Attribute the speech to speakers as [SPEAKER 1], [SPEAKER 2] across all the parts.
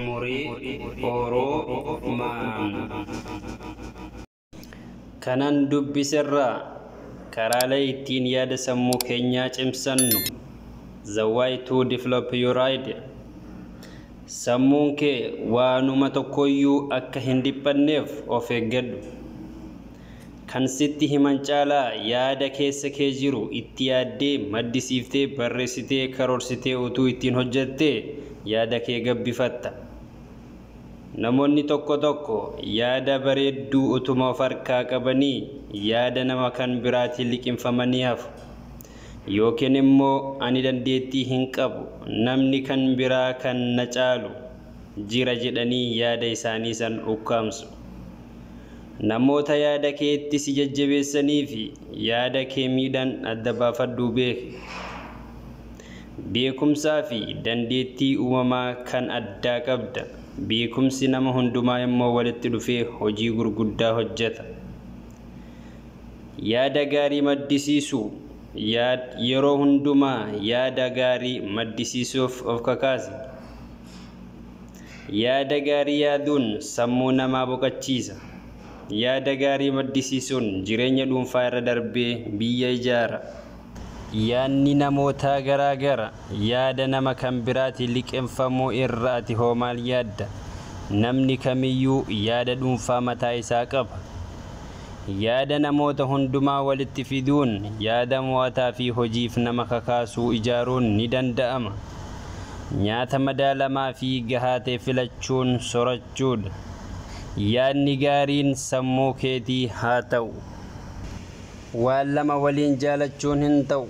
[SPEAKER 1] Murii Oromaan. Kanan dubbiserraa karaalee ittiin yaada sammuu keenyaa cimsannu, The way to develop your idea. Sammuun kee waanuma tokkoyyuu akka hin dhiphanneef of eeggadhu. Kan sitti himan caalaa yaada keessa kee jiru itti yaaddee, maddisiiftee, barreessitee, karoorsitee utuu ittiin hojjattee yaada kee gabbifatta. Namoonni tokko tokko yaada bareedduu utuma of harkaa qabanii yaada nama kan biraatiin liqimfamanii hafu. Yookiin immoo ani dandeettii hin qabu, namni kan biraa kan na caalu jira jedhanii yaada isaanii san ukkaamsu. Namoota yaada keetti si jajjabeessanii fi yaada kee miidhan adda baafadhuu beeki. Beekumsaa fi dandeettii uumamaa kan addaa qabda. Beekumsi nama hundumaa immoo walitti dhufee hojii gurguddaa hojjeta. Yaada gaarii maddisiisuu. Yeroo hundumaa yaada gaarii maddisiisuuf of kakaasi. Yaada gaarii yaaduun sammuu namaa boqochiisa. Yaada gaarii maddisiisuun jireenya dhuunfaa irra darbee biyya ijaara. Yaadni namootaa garaa gara. Yaada nama kan biraatiin liqimfamuu irra ati hoo maal yaadda? Namni kamiyyuu yaada dhuunfaa mataa isaa qaba. Yaada namoota hundumaa walitti fiduun yaada mo'ataa fi hojiif nama kakaasuu ijaaruun ni danda'ama. Nyaata madaalamaa fi gahaa ta'e filachuun sorachuudha. Yaadni gaariin sammuu keetii haa ta'u. Waan lama waliin jaalachuun hin ta'u.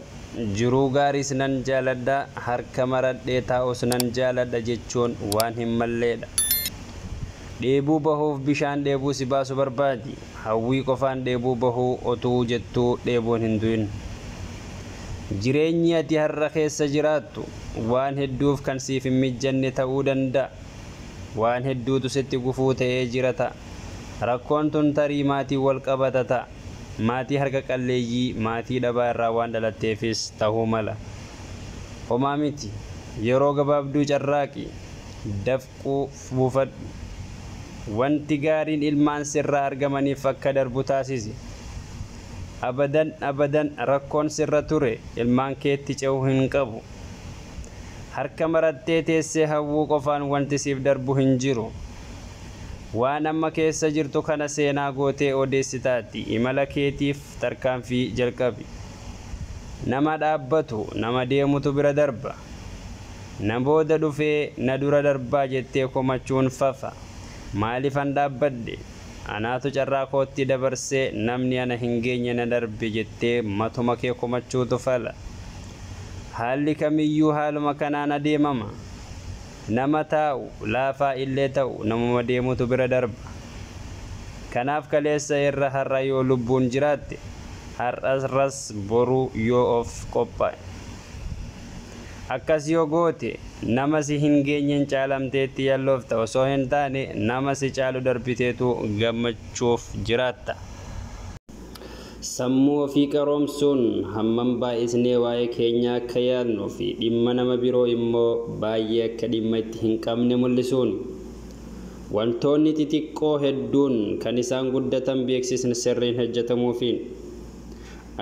[SPEAKER 1] Jiruu gaariis nan jaaladha, harka maradhee taa'us nan jaaladha jechuun waan hin malleedha. Dheebuu bahuuf bishaan dheebuu si baasu barbaadi. Hawwii qofaan dheebuu bahuu otuu jettuu dheebuun hin du'in. Jireenyi ati har'a keessa jiraattu waan hedduuf kan siif hin mijanne ta'uu danda'a. Waan hedduutu sitti gufuu ta'ee jira ta'a. Rakkoon tun tarii maatii wal qabata ta'a. Maatii harka qalleeyyii, maatii dhabaa irraa waan dhalatteefis ta'uu mala. Homaa miti. Yeroo gabaabduu carraaqi. Dafquu buufadhu. Wanti gaariin ilmaan sirraa argamaniif akka darbu taasisi. Abadan abadan rakkoon sirra ture ilmaan keetti ce'uu hin qabu. Harka marattee teessee hawwuu qofaan wanti siif darbu hin jiru. Waan amma keessa jirtu kana seenaa gootee odeessitaati. Imala keetiif tarkaanfii jalqabi. Nama dhaabbatu nama deemutu bira darba. Na booda dhufee na dura darbaa jettee komachuun fafa. Maaliifan dhaabbadhe? Anaatu carraa kootti dabarsee namni ana hin geenye na darbe jettee matuma kee komachuutu fala. Haalli kamiyyuu haaluma kanaan adeemama. Nama taa'u laafaa illee ta'u namuma deemutu bira darba. Kanaaf kaleessa irra har'a yoo lubbuun jiraatte, har'as boruu yoo of qophaa'e. Akkas yoo goote nama si hin geenyeen caalamteetti yalloofta osoo hin taane nama si caalu darbiteetu gammachuuf jiraatta. Sammuu ofii qaroomsuun hammam baay'isnee waa'ee keenyaa akka yaadnuu fi dhimma nama biroo immoo baay'ee akka dhimma itti hin qabne mul'isuun. Wantoonni xixiqqoo hedduun kan isaan guddatan beeksisni sirriin hojjetamuufiin.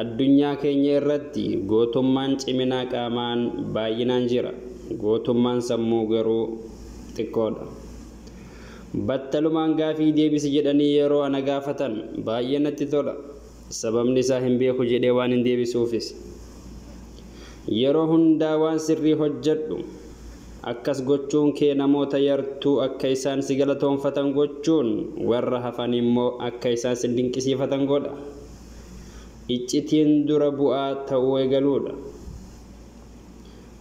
[SPEAKER 1] Addunyaa keenya irratti gootummaan ciminaa qaamaan baay'inaan jira. Gootummaan sammuu garuu xiqqoodha. Battalumaan gaafii deebisi jedhanii yeroo ana gaafatan baay'ee natti tola. Sababni isaa hin beeku jedhee waan hin deebisuufis. Yeroo hundaa waan sirrii hojjedhu. Akkas gochuun kee namoota yartuu akka isaan si galatoonfatan gochuun warra hafan immoo akka isaan si dinqisiifatan godha. Iccitiin dura bu'aa ta'uu eegaluudha.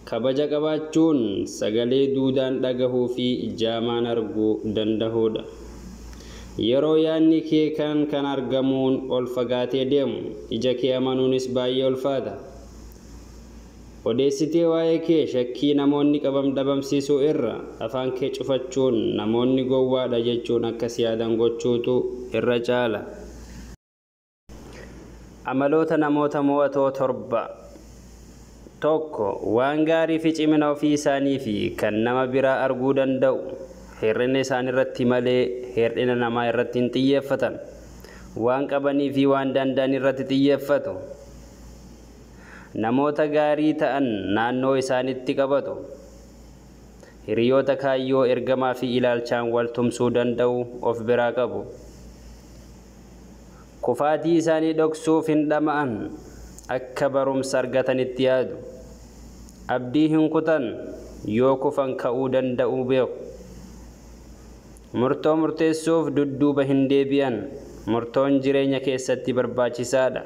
[SPEAKER 1] Kabaja qabaachuun sagalee duudaan dhagahuu fi jaamaan arguu danda'uudha. Yeroo yaadni kee kan argamuun ol fagaatee deemu ija kee amanuunis baay'ee ulfaata. Odeessitee waa'ee kee shakkii namoonni qaban dhabamsiisuu irra afaan kee cufachuun namoonni gowwaadha jechuun akka si yaadan gochuutu irra caala. Amaloota namoota mo'atoo 7. 1. Waan gaarii fi cimina ofii isaanii fi kan nama biraa arguu danda'u. Hir'ina isaan irratti malee hir'ina namaa irratti hin xiyyeeffatan. Waan qabanii fi waan danda'an irratti xiyyeeffatu. Namoota gaarii ta'an naannoo isaanitti qabatu. Hiriyoota kaayyoo, ergamaa fi ilaalchaan wal tumsuu danda'u of biraa qabu. Kufaatii isaanii dhoksuuf hin dhama'an. Akka barumsa argatanitti yaadu. Abdii hin kutan, yoo kufan ka'uu danda'u beeku. Murtoo murteessuuf dudduuba hin deebi'an. Murtoon jireenya keessatti barbaachisaadha.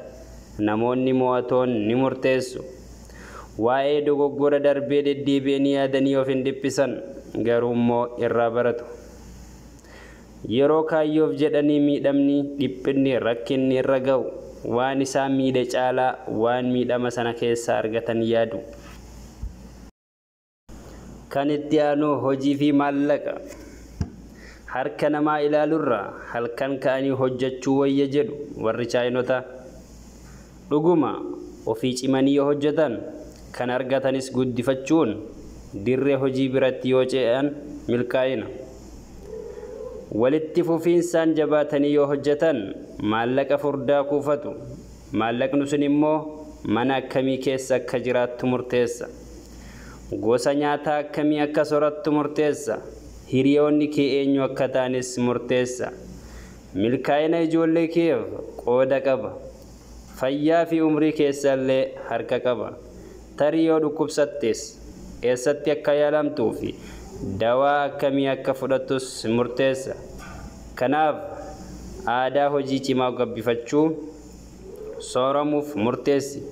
[SPEAKER 1] Namoonni mo'atoon ni murteessu. Waa'ee dogoggora darbee deddeebi'anii yaadanii of hin dhiphisan, garuu immoo irraa baratu. Yeroo kaayyoof jedhanii miidhamni, dhiphinni, rakkinni irra ga'u, waan isaan miidhe caalaa waan miidhama sana keessaa argatan yaadu. Kan itti aanu hojii fi maallaqa. Harka namaa ilaalurra halkan ka'anii hojjechuu wayya jedhu warri Chaayinotaa. Dhuguma, ofii cimanii yoo hojjetan, kan argatanis guddifachuun dirree hojii biratti yoo ce'an milkaa'ina. Walitti fufiinsaan jabaatanii yoo hojjetan maallaqa furdaa kuufatu. Maallaqni sun immoo mana akkamii keessa akka jiraattu murteessa. Gosa nyaataa akkamii akka sorattu murteessa. Hiriyoonni kee eenyu akka ta'anis murteessa. Milkaa'ina ijoollee keef qooda qaba. Fayyaa fi umrii keessa illee harka qaba. Tarii yoo dhukkubsattes eessatti akka yaalamtuu fi dawaa akkamii akka fudhattus murteessa. Kanaaf aadaa hojii cimaa gabbifachuu, sooramuuf murteessi.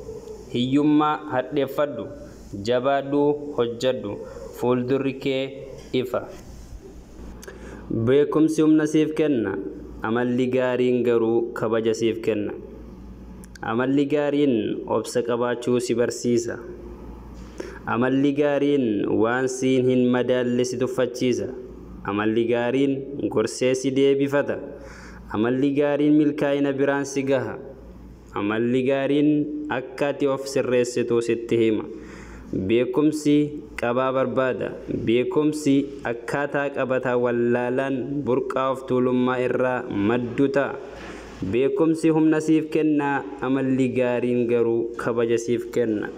[SPEAKER 1] Hiyyummaa hadheeffadhu, jabaadhuu hojjedhu, fuuldurri kee ifa. Beekumsi humna siif kenna, amalli gaariin garuu kabaja siif kenna. Amalli gaariin obsa qabaachuu si barsiisa. Amalli gaariin waan siin hin madaalle si tuffachiisa. Amalli gaariin gorsee si deebifata. Amalli gaariin milkaa'ina biraan si gaha. Amalli gaariin akka ati of sirreessitu sitti hima. Beekumsi qabaa barbaada. Beekumsi akkaataa qabataa wallaalaan burqaa of tuulummaa irraa maddu ta'a. Beekumsi humna siif kenna, amalli gaariin garuu kabaja siif kenna.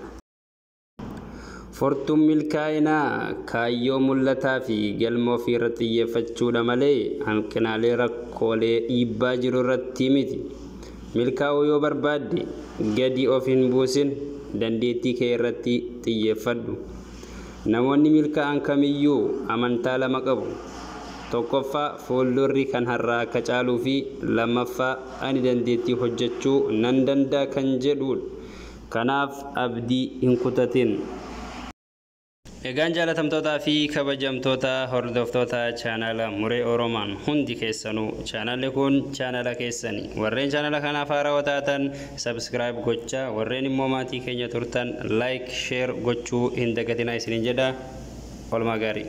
[SPEAKER 1] Furtuun milkaa'inaa kaayyoo mul'ataa fi galma ofii irratti xiyyeeffachuudha malee hanqinaalee, rakkoolee dhiibbaa jiru irratti miti. Milkaa'uu yoo barbaadde gadi of hin buusin, dandeettii kee irratti xiyyeeffadhu. Namoonni milkaa'an kamiyyuu amantaa lama qabu. Tokkoffaa, fuuldurri kan har'aa akka caaluu fi lammaffaa, ani dandeettii hojjechuu nan danda'a kan jedhudha. Kanaaf abdii hin kutatin. Egaan jaalatamtootaa fi kabajamtoota hordoftoota chaanala Muree Oromaan hundi keessanuu, chaanalli kun chaanala keessani. Warreen chaanala kanaaf haarawaa taatan subscribe gochaa, warreen immoo maatii keenya turtan like, share gochuu hin dagatinaa isiniin jedha. Oolmaa gaarii.